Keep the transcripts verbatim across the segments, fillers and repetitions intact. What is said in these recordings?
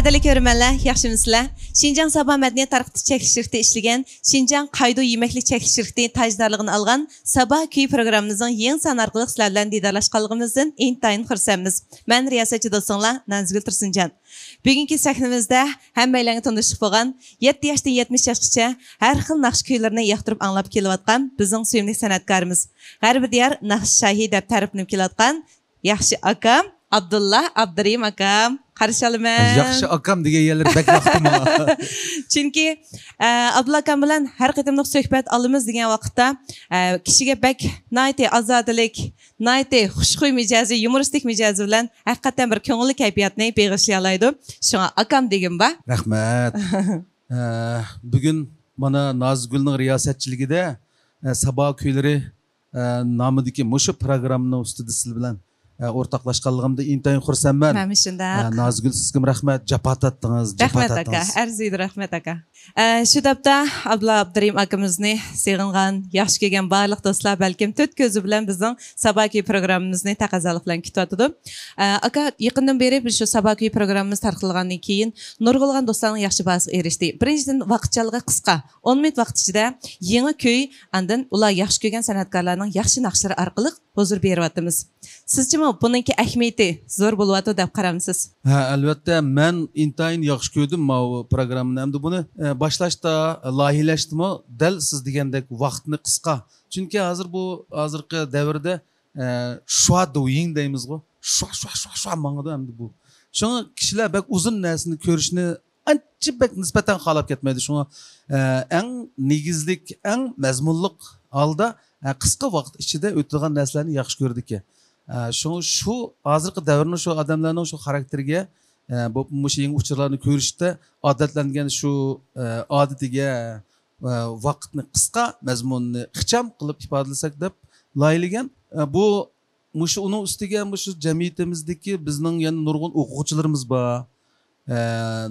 قەدىرلىك كۆرۈرمەنلەر، ياخشىمۇسىلەر؟ شىنجاڭ سابا مەدەنىيەت تارقىتىش چەكلىك شىركىتى ئىشلىگەن شىنجاڭ قايدۇ يېمەكلىك چەكلىك شىركىتى تاجدارلىقىنى ئالغان سابا كۈيى پروگراممىمىزنىڭ يېڭى سانى ئارقىلىق سىلەر بىلەن دىدارلاشقانلىقىمىزدىن ئىنتايىن خۇرسەنمىز. مەن رىياسەتچى دوستۇڭلار نازگۈل تۇرسۇنجان. بۈگۈنكى سەھنىمىزدە ھەممەيلەنگە تونۇشلۇق بولغان يەتتە ياشتىن يەتمىش ياشقىچە ھەر خىل ناخشا كۈيلىرىنى ياقتۇرۇپ ئاڭلاپ كېلىۋاتقان بىزنىڭ سۆيۈملۈك سەنئەتكارىمىز، غەربىي دىيار ناخشا شاھى دەپ تەرىپلىنىپ كېلىۋاتقان ياخشى ئاكام ئابدۇللا ئابدۇرېھىم ئاكام. قارشى ئالىمەن. ياخشى ئاكام دېگەن يەرلىرى بەك ياقتى ماڭا. چۈنكى، ئە، ئابدۇللا ئاكام بىلەن ھەر قېتىملىق سۆھبەت ئالىمىز دېگەن ۋاقىتتا، ئە، كىشىگە بەك ناھايىتى ئازادىلىك، ناھايىتى خۇشخۇي مىجەزى، يۇمۇرىستىك مىجەزى بىلەن ھەقىقەتەن بىر كۆڭۈللۈك كەيپىياتنى بېغىشلىيالايدۇ. شۇڭا ئاكام دېگىنىم بار. رەھمەت. ئە، بۈگۈن مانا نازگۈلنىڭ رىياسەتچىلىكىدە، ئە، سابا كۈيلىرى، ئە، نامىدىكى مۇشۇ پروگراممىنىڭ ئۈستىدە سىز بىلەن، ئە، ئورتاقلاشقانلىقىمدا ئىنتايىن خۇرسەنمەن. مەنمۇ شۇنداق. ئە، نازگۈل، سىزگىمۇ رەھمەت، جاپا تارتتىڭىز، جاپا رەھمەت ئاكا، تارتتىڭىز. ئەرزىيدۇ، رەھمەت ئاكا. ئە، شۇ تاپتا ئابدۇللا ئابدۇرېھىم ئاكىمىزنى سېغىنغان، ياخشى كۆرگەن بارلىق دوستلار بەلكىم تۆت كۆزى بىلەن بىزنىڭ سابا كۈيى پروگراممىمىزنى تەقەززالىق بىلەن كۈتۈۋاتىدۇ. ئە، ئاكا، يېقىندىن بېرى بىز شۇ سابا كۈيى پروگراممىمىز تارقىتىلغاندىن كېيىن نۇرغۇنلىغان دوستلارنىڭ ياخشى باھاسىغا ئېرىشتى. بىرىنچىدىن، ۋاقىتچانلىقى قىسقا، ئون مىنۇت ۋاقىت ئىچىدە يېڭى كۈي، ئاندىن ئۇلار ياخشى كۆرگەن سەنئەتكارلارنىڭ ياخشى ناخشىلىرى ئارقىلىق ھۇزۇر بېرىۋاتىمىز. سىزچىمۇ بۇنىڭكى ئەھمىيىتى زور بولۇۋاتىدۇ دەپ قارامسىز؟ ھە، ئەلۋەتتە، مەن ئىنتايىن ياخشى كۆردۈم ماۋۇ پروگراممىنى. ئەمدى بۇنى، ئە، باشلاشتا، لايىھەلەشتىمۇ دەل سىز دېگەندەك ۋاقىتنى قىسقا. چۈنكى ھازىر بۇ ھازىرقى دەۋردە، ئە، شۇا دويىڭ دەيمىزغۇ. شۇا، شۇا، شۇا، شۇا ماڭىدۇ ئەمدى بۇ. شۇڭا كىشىلەر بەك ئۇزۇن نەرسىنى كۆرۈشنى ئانچە بەك نىسبەتەن خالاپ كەتمەيدۇ. شۇڭا، ئە، ئەڭ نېگىزلىك، ئەڭ مەزمۇنلۇق ھالدا، ئە، قىسقا ۋاقىت ئىچىدە ئۆتىدىغان نەرسىلەرنى ياخشى كۆرىدىكەن. ئە، شۇڭا شۇ ھازىرقى دەۋرنىڭ شۇ ئادەملەرنىڭ شۇ خاراكتېرىگە، ئە، بۇ، مۇشۇ يېڭى ئۇچۇرلارنى كۆرۈشتە ئادەتلەنگەن شۇ، ئە، ئادىتىگە، ئە، ۋاقىتنى قىسقا، مەزمۇننى ئىخچام قىلىپ ئىپادىلىسەك دەپ لايىھەلىگەن. ئە، بۇ مۇشۇ ئۇنىڭ ئۈستىگە مۇشۇ جەمئىيىتىمىزدىكى بىزنىڭ يەنە نۇرغۇن ئوقۇغۇچىلىرىمىز بار. ئە،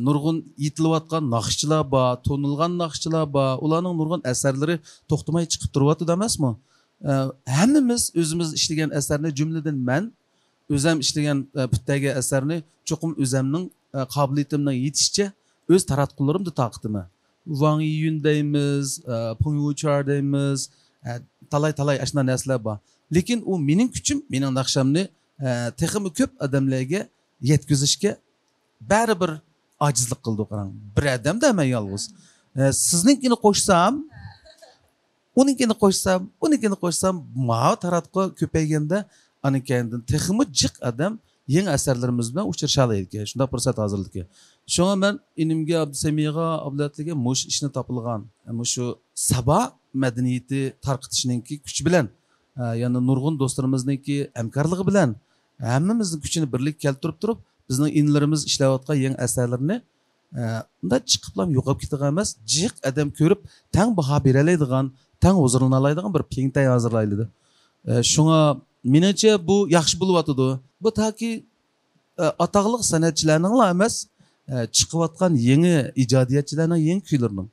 نۇرغۇن ئېيتىلىۋاتقان ناخشىچىلار بار، تونۇلغان ناخشىچىلار بار. ئۇلارنىڭ نۇرغۇن ئەسەرلىرى توختىماي چىقىپ تۇرۇۋاتىدۇ ئەمەسمۇ؟ ئە، ھەممىمىز ئۆزىمىز ئىشلىگەن ئەسەرنى، جۈملىدىن مەن ئۆزەم ئىشلىگەن، ئە، پۈتتەرگەن ئەسەرنى چوقۇم ئۆزەمنىڭ، ئە، قابىلىيىتىمنىڭ يېتىشىچە ئۆز تاراتقۇلىرىمدا تارقىتىمەن. ۋاڭ يىيۈن دەيمىز، ئە، پېڭ يۇچار دەيمىز، ئە، تالاي-تالاي ئاشۇنداق نەرسىلەر بار. لېكىن ئۇ مېنىڭ كۈچۈم، مېنىڭ ناخشامنى، ئە، تېخىمۇ كۆپ ئادەملەرگە يەتكۈزۈشكە بەرىبىر ئاجىزلىق قىلىدۇ. قاراڭ، بىر ئادەمدە مەن يالغۇز. ئە، سىزنىڭكىنى قوشسام، ئۇنىڭكىنى قوشسام، ئۇنىڭكىنى قوشسام، ماۋۇ تاراتقۇ كۆپەيگەندە، ئاندىن كەينىدىن تېخىمۇ جىق ئادەم يېڭى ئەسەرلىرىمىز بىلەن ئۇچرىشالايدىكەن، شۇنداق پۇرسەت ھازىرلىدىكەن. شۇڭا مەن ئىنىمگە، ئابدۇسەمىغا، ئابلەتلىگە مۇشۇ ئىشنى تاپىلغان، مۇشۇ سابا مەدەنىيىتى تارقىتىشنىڭكى كۈچى بىلەن، ئە، يەنە نۇرغۇن دوستلىرىمىزنىڭكى ھەمكارلىقى بىلەن ھەممىمىزنىڭ كۈچىنى بىرلىككە كەلتۈرۈپ تۇرۇپ، بىزنىڭ ئىنىلىرىمىز ئىشلەۋاتقان يېڭى ئەسەرلىرىنى ئە، ئۇنداق چىقىپلا يوقاپ كېتىدىغان ئەمەس، جىق ئادەم كۆرۈپ تەڭ باھا بېرەلەيدىغان، تەڭ ھۇزۇرلىنالايدىغان بىر پېڭتەي ھازىرلايلىدى. ئە، شۇڭا مېنىڭچە بۇ ياخشى بولۇۋاتىدۇ. بۇ تاكى، ئە، ئاتاقلىق سەنئەتچىلەرنىڭلا ئەمەس، ئە، چىقىۋاتقان يېڭى ئىجادىيەتچىلەرنىڭ يېڭى كۈيلىرىنىڭ،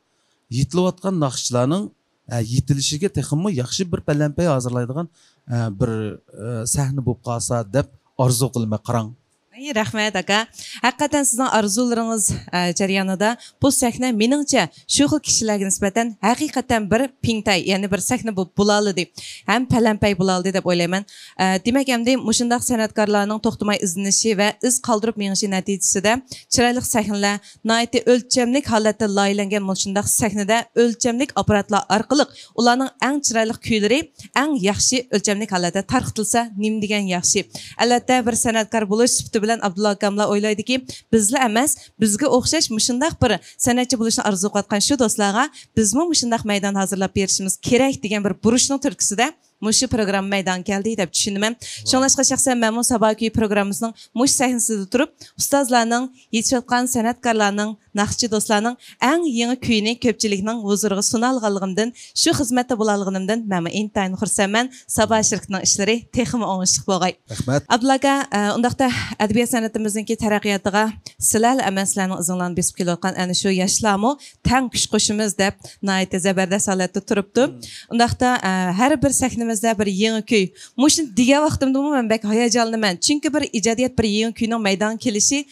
يېتىلىۋاتقان ناخشىچىلارنىڭ، ئە، يېتىلىشىگە تېخىمۇ ياخشى بىر پەلەمپەي ھازىرلايدىغان، ئە، بىر، ئە، سەھنە بولۇپ قالسا دەپ ئارزۇ قىلىمەن، قاراڭ. ئەي، رەھمەت، ئاكا. ھەقىقەتەن سىزنىڭ ئارزۇلىرىڭىز، ئە، جەريانىدا بۇ سەھنە، مېنىڭچە، شۇ خىل كىشىلەرگە نىسبەتەن ھەقىقەتەن بىر پېڭتەي، يەنى بىر سەھنە بولۇپ بولالىدى. ھەم پەلەمپەي بولالىدى دەپ ئويلايمەن. ئە، دېمەك، ئەمدى مۇشۇنداق سەنئەتكارلارنىڭ توختىماي ئىزدىنىشى ۋە ئىز قالدۇرۇپ مېڭىشى نەتىجىسىدە چىرايلىق سەھنىلەر، ناھايىتى ئۆلچەملىك ھالەتتە لايىھەلەنگەن مۇشۇنداق سەھنىدە ئۆلچەملىك ئاپپاراتلار ئارقىلىق ئۇلارنىڭ ئەڭ چىرايلىق كۈيلىرى ئەڭ ياخشى ئۆلچەملىك ھالەتتە تارقىتىلسا نېمە دېگەن ياخشى. ئەلۋەتتە، بىر سەنئەتكار بولۇش سۈپىتى بىلەن ئابدۇللا ئاكاملا ئويلايدۇكى، بىزلا ئەمەس، بىزگە ئوخشاش مۇشۇنداق بىر سەنئەتچى بولۇشنى ئارزۇ قىلىۋاتقان شۇ دوستلارغا بىزمۇ مۇشۇنداق مەيدان ھازىرلاپ بېرىشىمىز كېرەك دېگەن بىر بۇرچنىڭ تۈرتكىسىدە مۇشۇ پروگرامما مەيدانغا كەلدى دەپ چۈشىنىمەن. شۇڭلاشقا شەخسەن مەنمۇ سابا كۈيى پروگراممىسىنىڭ مۇشۇ سەھنىسىدە تۇرۇپ، ئۇستازلارنىڭ يېتىشىۋاتقان سەنئەتكارلارنىڭ، ناخشىچى دوستلارنىڭ ئەڭ يېڭى كۈيىنى كۆپچىلىكنىڭ ھۇزۇرىغا سۇنالىغانلىقىمدىن، شۇ خىزمەتتە بولالىغىنىمدىن مەنمۇ ئىنتايىن خۇرسەنمەن. سابا شىركىتىنىڭ ئىشلىرى تېخىمۇ ئوڭۇشلۇق بولغاي. رەھمەت. ئابدۇللا ئاكا، ئە، ئۇنداقتا ئەدەبىيات سەنئىتىمىزنىڭكى تەرەققىياتىغا سىلەرلا ئەمەس، سىلەرنىڭ ئىزىڭلارنى بېسىپ كېلىۋاتقان ئەنە شۇ ياشلارمۇ تەڭ كۈچ قوشىمىز دەپ ناھايىتى زەبەردەس ھالەتتە تۇرۇپتۇ. مم. ئۇنداقتا، ئە، ھەر بىر سەھنىمىزدە بىر يېڭى كۈي. مۇشۇنى دېگەن ۋاقتىمدىمۇ مەن بەك ھاياجانلىنىمەن. چۈنكى بىر ئىجادىيەت، بىر يېڭى كۈينىڭ مەيدانغا كېلىشى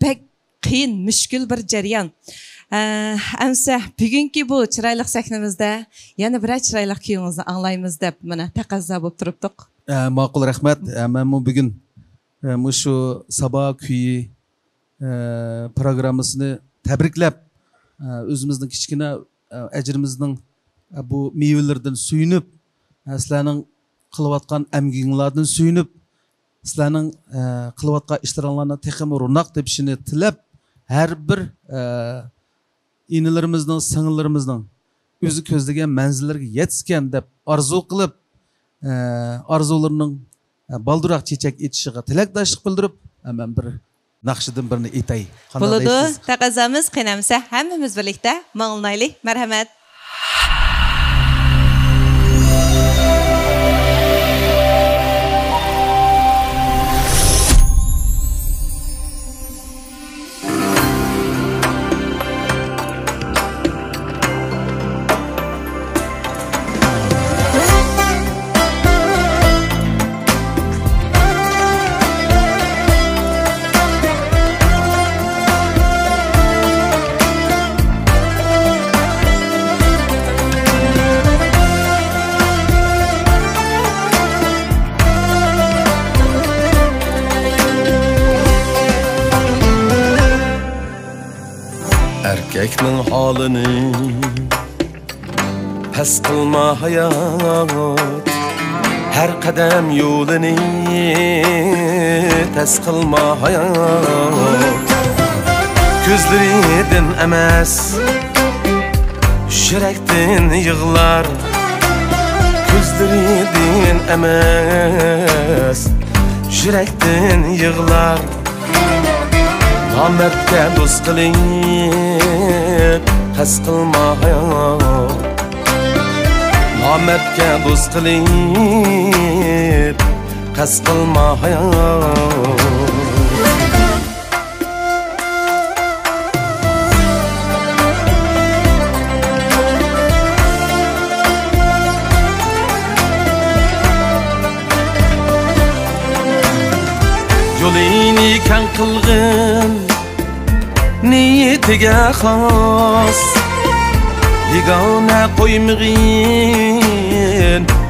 بەك قىيىن، مۈشكۈل بىر جەريان. ئە، ئەمسە بۈگۈنكى بۇ چىرايلىق سەھنىمىزدە يەنە بىرەر چىرايلىق كۈيىڭىزنى ئاڭلايمىز دەپ مانا تەقەززا بولۇپ تۇرۇپتۇق. ئە، ماقۇل، رەھمەت. ئە، مەنمۇ بۈگۈن، ئە، مۇشۇ سابا كۈيى، ئە، پروگراممىسىنى تەبرىكلەپ، ئە، ئۆزىمىزنىڭ كىچىككىنە، ئە، ئەجرىمىزنىڭ، ئە، بۇ مېۋىلىرىدىن سۆيۈنۈپ، ئە، سىلەرنىڭ قىلىۋاتقان ئەمگىكىڭلاردىن سۆيۈنۈپ، سىلەرنىڭ، ئە، قىلىۋاتقان ئىشلىرىڭلارنىڭ تېخىمۇ روناق تېپىشىنى تىلەپ، ھەر بىر، ئە، ئىنىلىرىمىزنىڭ، سىڭىللىرىمىزنىڭ ئۆزى كۆزلىگەن مەنزىللىرىگە يەتسىكەن دەپ ئارزۇ قىلىپ، ئە، ئارزۇلىرىنىڭ، ئە، بالدۇرراق چېچەك ئېچىشىغا تىلەكداشلىق بىلدۈرۈپ، ئە، مەن بىر ناخشىدىن بىرنى ئېيتاي. قانداق دەيسىز؟ بولىدۇ، تەقەززامىز. قېنى ئەمسە ھەممىمىز بىرلىكتە ماڭلايلى. مەرھەمەت. ئەركەكنىڭ ھالىنى پەس قىلما ھايات، ھەر قەدەم يولىنى تەس قىلما ھايات. كۆزلىرىدىن ئەمەس، يۈرەكتىن يىغلار. كۆزلىرىدىن ئەمەس، يۈرەكتىن يىغلار. نامەردكە دوست قىلىپ قەست قىلما ھايات. نامەردكە دوست قىلىپ قەست قىلما ھايات. يولىنى كەڭ قىلغىن نىيىتىگە خاس، يېگانە قويمىغىن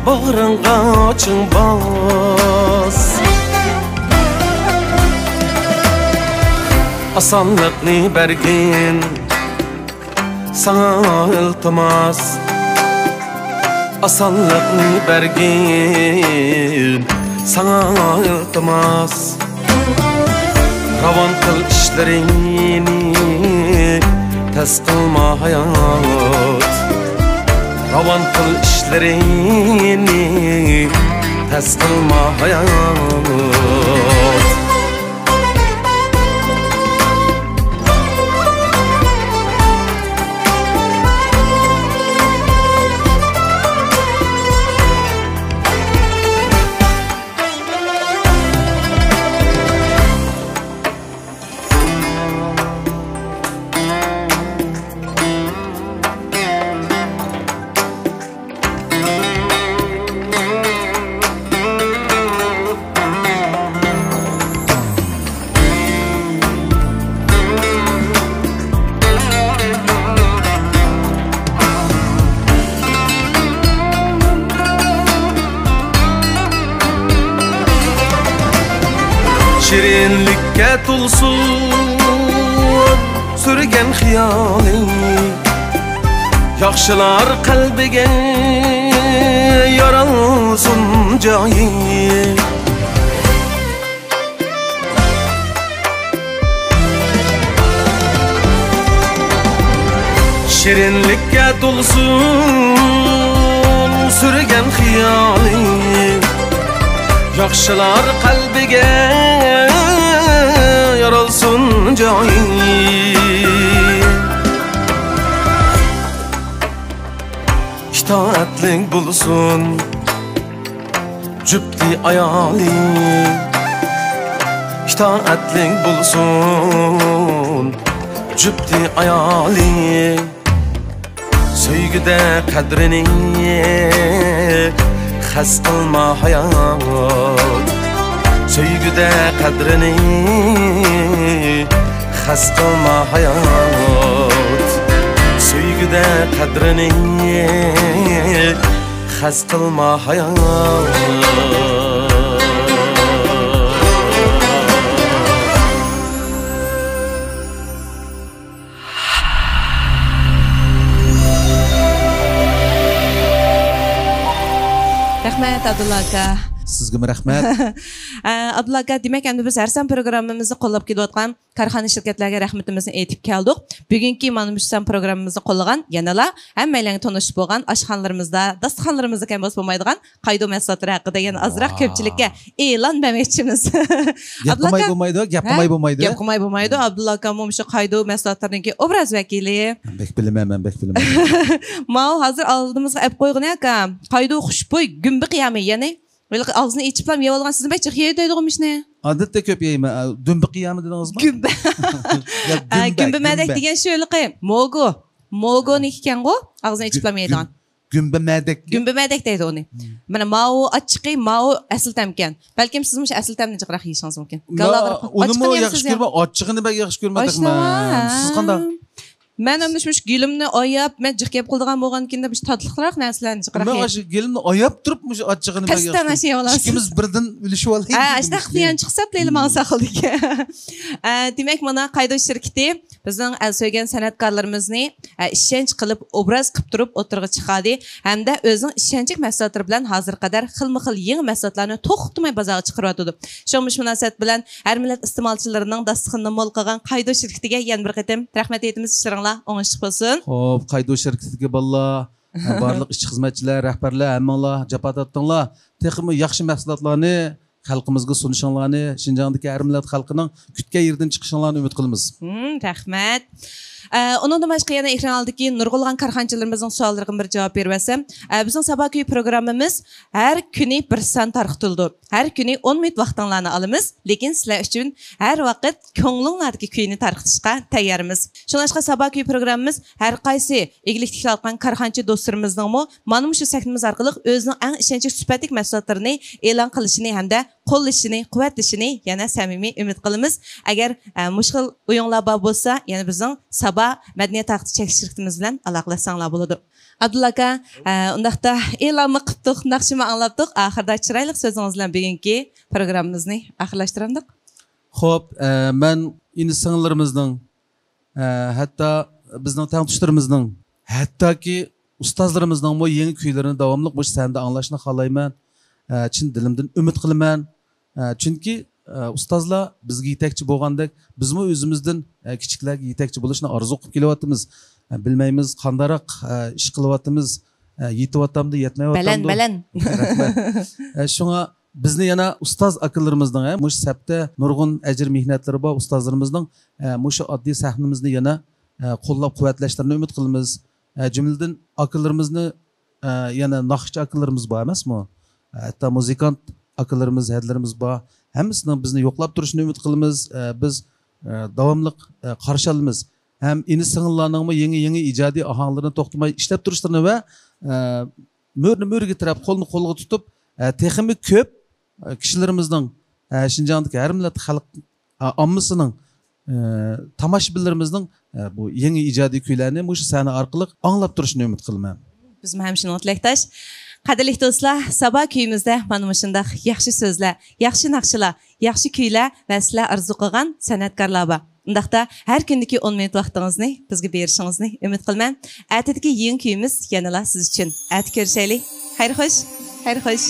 باغرىڭغا چىڭ باس. ئاسانلىقنى بەرگىن ساڭا ئىلتىماس، ئاسانلىقنى بەرگىن ساڭا ئىلتىماس. راۋان قىل ئىشلىرىڭنى، تەس قىلما ھايات. راۋان قىل ئىشلىرىڭنى، تەس قىلما ھايات. شېرىنلىككە تولسۇن سۈرگەن خىيالىڭ، ياخشىلار قەلبىگە يارالسۇن جايى. شېرىنلىككە تولسۇن سۈرگەن خىيالىڭ، ياخشىلار قەلبىگە يارالسۇن جايى. ئىتائەتلىك بولسۇن جۈپتى ئايالى، ئىتائەتلىك بولسۇن جۈپتى ئايالى. سۆيگۈدە قەدرىنى خەس قىلما ھايات، سۆيگۈدە قەدرىنى قەست قىلما ھايات، سۆيگۈدە قەدرىنى خەس قىلما ھايات. رەھمەت، ئابدۇللا ئاكا. سىزگىمۇ رەھمەت. ئە، ئابدۇللا ئاكا، دېمەك، ئەمدى بىز ھەر سان پروگراممىمىزنى قوللاپ كېلىۋاتقان كارخانا، شىركەتلەرگە رەھمىتىمىزنى ئېيتىپ كەلدۇق. بۈگۈنكى مانا مۇشۇ سان پروگراممىمىزنى قوللىغان يەنىلا ھەممەيلەنگە تونۇش بولغان ئاشخانىلىرىمىزدا، داستىخانلىرىمىزدا كەم بولسا بولمايدىغان قايدو مەھسۇلاتلىرى ھەققىدە يەنە ئازراق ۋاھ. كۆپچىلىككە ئېلان بەرمەكچىمىز. گەپ ئابدۇللا قىلماي ئاكا. بولمايدۇ، گەپ ھە؟ قىلماي بولمايدۇ. گەپ قىلماي بولمايدۇ. ئابدۇللا ئاكاممۇ مۇشۇ قايدو مەھسۇلاتلىرىنىڭكى ئوبراز ۋەكىلى. مەن بەك بىلىمەن، مەن بەك بىلىمەن. ماۋۇ ھازىر ئالدىمىزغا ئەپ قويغىنى ئاكا، قايدو خۇشبۇي گۈمبە قىيامى، يەنى ھېلىقى ئاغزىنى ئېچىپلا يەۋالغان، سىزنى بەك جىق يەيدىغۇ مۇشۇنى. ئادەتتە كۆپ يەيمەن. ئە، دۈمبە قىيامى دېدىڭىزمۇ؟ گۈمبە. يا، ئە، گۈمبە، گۈمبە مەدەك گۈمبە. دېگەن شۇ ھېلىقى موگو. موگونىڭكى ئىكەنغۇ، ئاغزىنى ئېچىپلا گۈ-، يەيدىغان. گۈمبە مەدەك. گۈمبە مەدەك دەيدۇ ئۇنى. مم. مانا ماۋۇ ئاچچىقى، ماۋۇ ئەسلى تەمكەن. بەلكىم سىز مۇشۇ ئەسلى تەمنى جىقراق يېيىشىڭىز مۇمكىن. ما-، گاللىغا قاراپ، ئۇنىمۇ ئاچچىقىنى يەمسىز ياخشى يا؟ كۆرمەن، ئاچچىقىنى بەك ياخشى كۆرمەن. ئاشۇنداقمۇ؟ تېخىمۇ. ھە. سىز قانداق؟ مەن ئەمدى شۇ گېلىمنى ئاياپ، مەن جىق يەپ قالىدىغان بولغاندىكىن دەپ، مۇشۇ تاتلىقراق نەرسىلەرنى جىقراق مەن يەيمەن. ئاشۇ گېلىمنى ئاياپ تۇرۇپ، مۇشۇ ئاچچىقىنى بەك قەستەن ياخشى. ئاشۇ يەۋالىسىز. ئىككىمىز بىردىن ئۈلۈشۈۋالايلى ھە، دېدىم. ئاشۇنداق پىلان چىقسا، بىلەيلى ماڭا ساقلىدىكى. ئە، دېمەك، مانا قايدو شىركىتى بىزنىڭ ئەل سۆيگەن سەنئەتكارلىرىمىزنى، ئە، ئىشەنچ قىلىپ، ئوبراز قىلىپ تۇرۇپ ئوتتۇرىغا چىقاردى ھەمدە ئۆزىنىڭ ئىشەنچلىك مەھسۇلاتلىرى بىلەن ھازىرغا قەدەر خىلمۇ خىل يېڭى مەھسۇلاتلارنى توختىماي بازارغا چىقىرىۋاتىدۇ. شۇڭا مۇشۇ مۇناسىۋەت بىلەن ھەر مىللەت ئىستېمالچىلىرىنىڭ داستىخىنىنى مول قىلغان قايدو شىركىتىگە يەنە بىر قېتىم رەھمەت ئېيتىمىز، ئىشلىرىڭلار ئوڭۇشلۇق بولسۇن. خوپ، قايدو شىركىتىدىكى بالىلار، بارلىق ئىشچى خىزمەتچىلەر، رەھبەرلەر، ھەممىڭلار جاپا تارتتىڭلار. تېخىمۇ ياخشى مەھسۇلاتلارنى خەلقىمىزگە سۇنۇشۇڭلارنى، شىنجاڭدىكى ھەر مىللەت خەلقىنىڭ كۈتكەن يېرىدىن چىقىشىڭلارنى ئۈمىد قىلىمىز. ھىم، رەھمەت. ئە، ئۇنىڭدىن باشقا يەنە ئېكران ئالدىدىكى نۇرغۇنلىغان كارخانىچىلىرىمىزنىڭ سوئاللىرىغا بىر جاۋاب بېرىۋەتسەم، ئە، بىزنىڭ سابا كۈيى پروگراممىمىز ھەر كۈنى بىر سان تارقىتىلىدۇ. ھەر كۈنى ئون مىنۇت ۋاقتىڭلارنى ئالىمىز، لېكىن سىلەر ئۈچۈن ھەر ۋاقىت كۆڭلۈڭلاردىكى كۈينى تارقىتىشقا تەييارمىز. شۇڭلاشقا سابا كۈيى پروگراممىمىز ھەر قايسى ئىگىلىك تىكلەۋاتقان كارخانىچى دوستلىرىمىزنىڭمۇ مانا مۇشۇ سەھنىمىز ئارقىلىق ئۆزىنىڭ ئەڭ ئىشەنچلىك سۈپەتلىك مەھسۇلاتلىرىنى ئېلان قىلىشىنى ھەمدە قوللىشىنى، قۇۋۋەتلىشىنى يەنە سەمىمىي ئۈمىد قىلىمىز. ئەگەر، ئە، مۇشۇ خىل ئويۇڭلار بار بولسا، يەنە بىزنىڭ سابا مەدەنىيەت ھەققىدە چەكلىك شىركىتىمىز بىلەن ئالاقىلەشسەڭلار بولىدۇ. ئابدۇللا ئاكا، ئە، ئۇنداقتا ئېلانمۇ قىپتۇق، ناخشىمۇ ئاڭلاپتۇق. ئاخىرىدا چىرايلىق سۆزىڭىز بىلەن بۈگۈنكى پروگراممىمىزنى ئاخىرلاشتۇرامدۇق؟ خوپ، ئە، مەن ئىنى سىڭىللىرىمىزنىڭ، ئە، ھەتتا بىزنىڭ تەڭتۇشلىرىمىزنىڭ، ھەتتاكى ئۇستازلىرىمىزنىڭمۇ يېڭى كۈيلىرىنى داۋاملىق مۇشۇ سەھنىدە ئاڭلاشنى خالايمەن. ئە، چىن دىلىمدىن ئۈمىد قىلىمەن. ئە، چۈنكى، ئە، ئۇستازلار بىزگە يېتەكچى بولغاندەك، بىزمۇ ئۆزىمىزدىن، ئە، كىچىكلەرگە يېتەكچى بولۇشنى ئارزۇ قىلىپ كېلىۋاتىمىز. ئە، بىلمەيمىز، قانداقراق، ئە، ئىش قىلىۋاتىمىز، ئە، يېتىۋاتامدۇ، يەتمەيۋاتامدۇ؟ بەلەن، بەلەن. رەھمەت. ئە، شۇڭا بىزنى يەنە ئۇستاز ئاكىلىرىمىزنىڭ، ئە، مۇشۇ سەپتە نۇرغۇن ئەجىر مېھنەتلىرى بار ئۇستازلىرىمىزنىڭ، ئە، مۇشۇ ئاددىي سەھنىمىزنى يەنە، ئە، قوللاپ قۇۋۋەتلەشلىرىنى ئۈمىد قىلىمىز. ئە، جۈملىدىن ئاكىلىرىمىزنى، ئە، يەنە ناخشىچى ئاكىلىرىمىز بار ئەمەسمۇ؟ ھەتتا مۇزىكانت ئاكىلىرىمىز، ھەدىلىرىمىز بار. ھەممىسىنىڭ بىزنى يوقلاپ تۇرۇشىنى ئۈمىد قىلىمىز. ئە، بىز، ئە، داۋاملىق، ئە، قارشى ئالىمىز. ھەم ئىنى سىڭىللارنىڭمۇ يېڭى، يېڭى ئىجادىي ئاھاڭلىرىنى توختىماي ئىشلەپ تۇرۇشلىرىنى ۋە، ئە، مۈرىنى مۈرىگە تىرەپ، قولنى قولغا تۇتۇپ، ئە، تېخىمۇ كۆپ، ئە، كىشىلىرىمىزنىڭ، ئە، شىنجاڭدىكى ھەر مىللەت خەلق، ئە، ئاممىسىنىڭ، ئە، تاماشىبىنلىرىمىزنىڭ، ئە، بۇ يېڭى ئىجادىي كۈيلەرنى مۇشۇ سەھنە ئارقىلىق ئاڭلاپ تۇرۇشىنى ئۈمىد قىلىمەن. بىزمۇ ھەم شۇنىڭغا تىلەكداش. قەدىرلىك دوستلار، سابا كۈيىمىزدە مانا مۇشۇنداق ياخشى سۆزلەر، ياخشى ناخشىلار، ياخشى كۈيلەر ۋە سىلەر ئارزۇ قىلغان سەنئەتكارلار بار. ئۇنداقتا ھەر كۈندىكى ئون مىنۇت ۋاقتىڭىزنى بىزگە بېرىشىڭىزنى ئۈمىد قىلىمەن. ئەتىدىكى يېڭى كۈيىمىز يەنىلا سىز ئۈچۈن. ئەتە كۆرۈشەيلى. خەير خوش. خەير خوش.